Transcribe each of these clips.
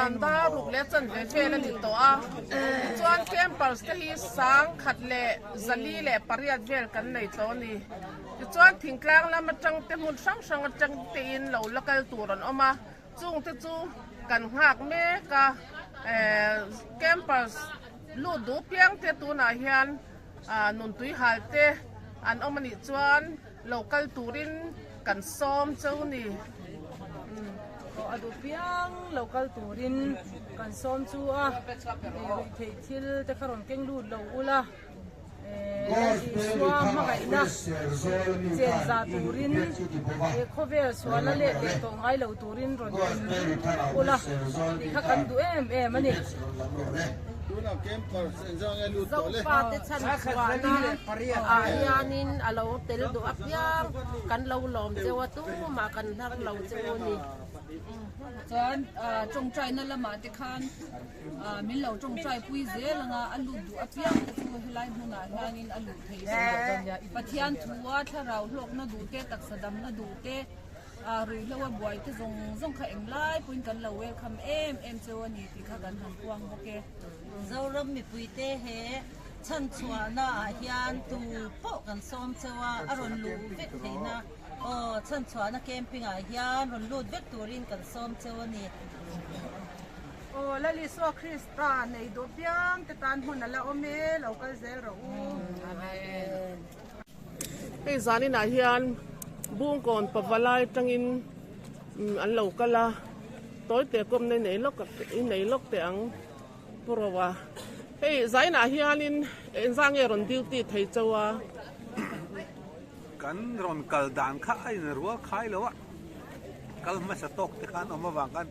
Zan dar ruk leh chanve vel a ni tawh a, tichuan campers te hi 1048 vel kan nei tawh a ni. Tichuan thingtlang lam atang te hmun hrang hrang atang tein lo la kal tur an awm a, chung te chu kan nghak mek a, campers lut duh piang te tunah hian nuntui hal te an awm a nih chuan Lo kal turin kan sawm cheu ni. Aw a duh piang lo kal turin kan sawm chu a, ruih theih thil te kha rawn keng lut lo ula, Isua hmangaihna chen za turin khawvel suala let leh tawh ngai lo turin rawn in ula tih kha kan duh em em a ni. Zofate chhan chhuahna ah hianin a lo tel duh apiang kan lo lawm cheu a, tumah kan hnar lo cheu a ni. Chuan tawngtaina lamah te khan min lo tawngtai pui zel anga a lut duh apiang te chu helai hmunah hianin a luh theih a ni. Pathian thua thlarau hlawkna duh te, taksa damna duh te, Ruihhlo a buai te zawng zawng kha englai pawhin kan lo welcome em em cheu a ni tih kha kan han puang bawk e. Zoram mipuite he chhanchhuahna ah hian tu pawh kan sawm cheu a, a rawn luh vek theihna aw chhanchhuahna camping ah hian rawn lut vek turin kan sawm cheu a ni. Aw Lal Isua Krista nei duh piang te tan hmun a la awm e, lo kal zel rawh u. Amen. Hei zaninah hian Bungkawn pavalai atangin an lo kal a, tawite kawmna i nei lawk i nei lawk teh ang Pu Roa. Hei zainah hianin engzah nge rawn duty thei chauh a? Kan rawn kal dan kha a inrual khai lo a, kal hmasa tawk te khan awm avang khan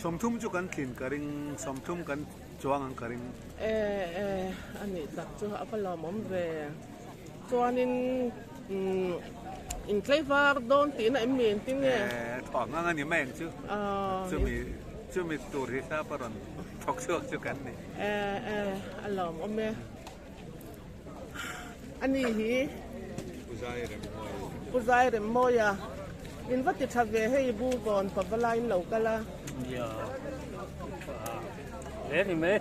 30 chu kan tlin ka ring, 30 kan chuang ang ka ring. E e a nih tak chu a va lawmawm ve. Chuanin umm in tlaivar dawn tihna em ni engtin nge? E thawk ngang a ni mai ang chu. Chumi chumi tur hi sap a rawn thawk chhuak chu kan ni. E e a lawmawm e. A ni hi Pu Zai Remmawia. Pu Zai Remmawia in va ti tha ve hei Bungkawn Pavalai in lo kal a. Nia hle ni mai.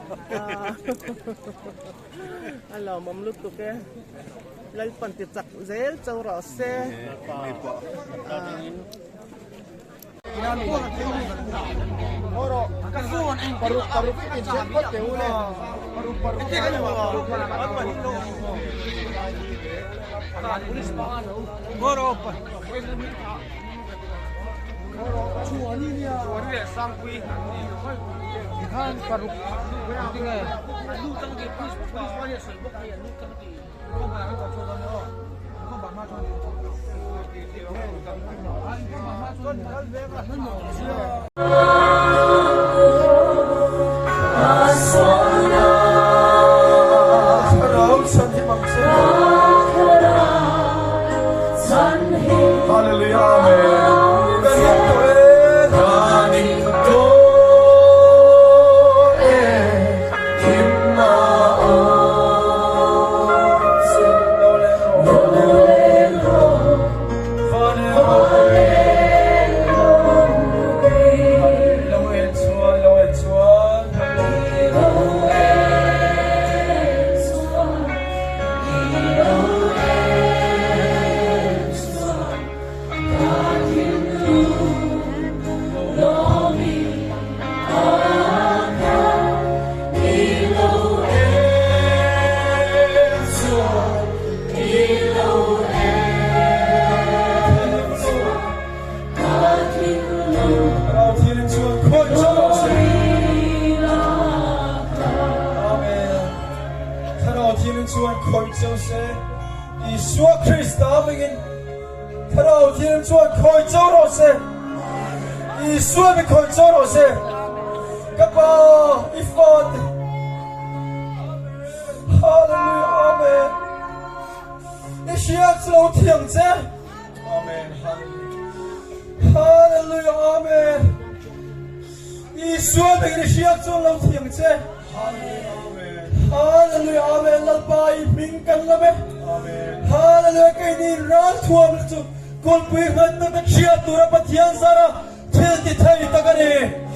A lawmawm lutuk e. Lalpan ti chak zel cho rawh se.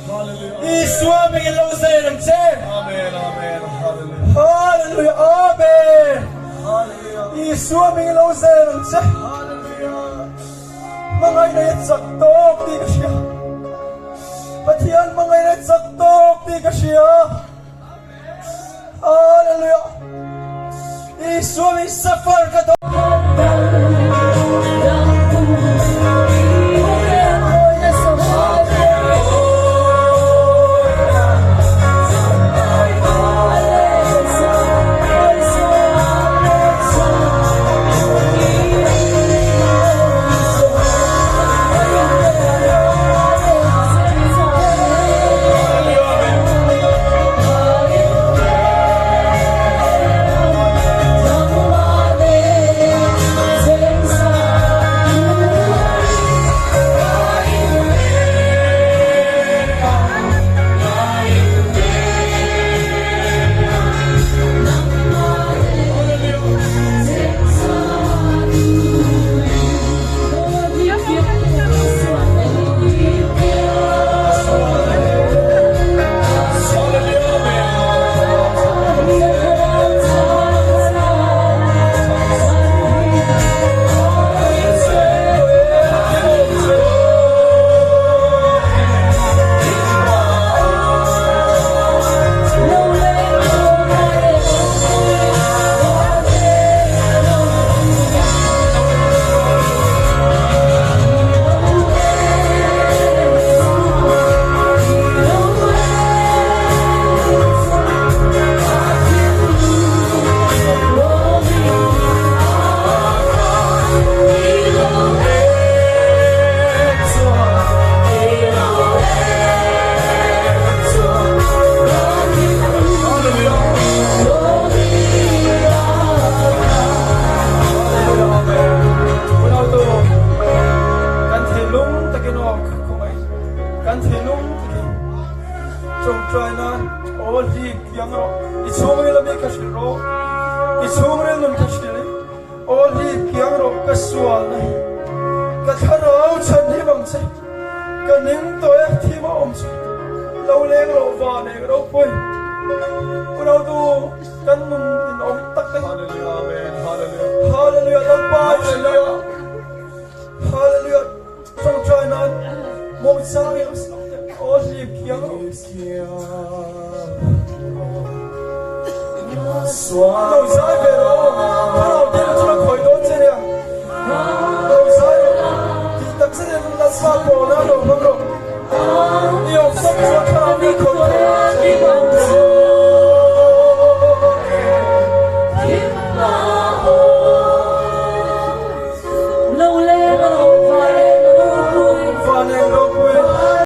Isua hmingin lo zel ang che. Hallelujah. Amen. Isua hmingin lo zel ang che. Hmangaihna hi a chak tawk tih ka hria. Pathian hmangaihna hi a chak tawk tih ka hria. Hallelujah. Isua min suffer ka dawn.